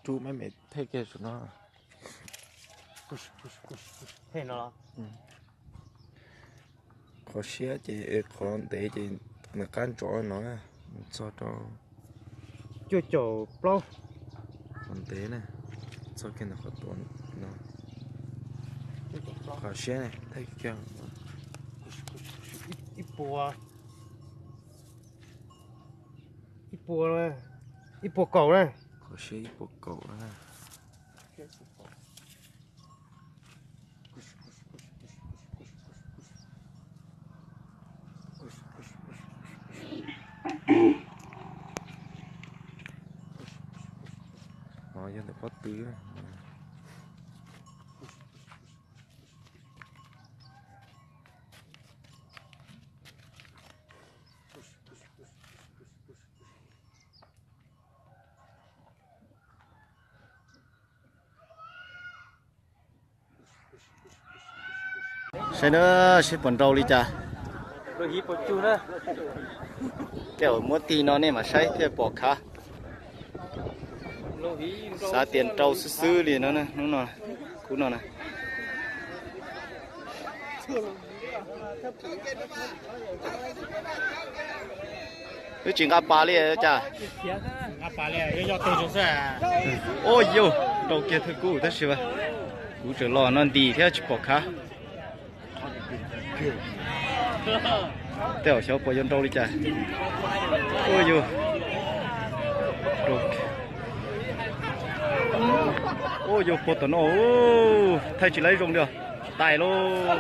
Rub maj mam thaij kiag saum no. Qhov siab ces qhov ntev ces nws qab ntsos no, txog rau cuaj caum plaub. Qhov ntev na, txog kiag ntawm qhov tuav no. Qhov siab na, thaij kiag. Ib puas, ib puas, ib puas kaum na. Qhov siab ib puas kaum na. No yog ntawm pob tw. Saib na, saib puas nrau li cas. Tej zaum muab tig no nej mam saib thiaj pom khav. Xav tias nrau xwb xwb li no, hnub no, khub no na. Wb tsis nqa pas li cas. Ua yus nrau kiag thawj kub tab sis kuv tseem los no nti thiab tsis pom khav. Tej zaum xyov puas yuav nrau li cas. Ua yus, ua yus puag tom no, thaij tsis laib zoo li os. Tais lauj.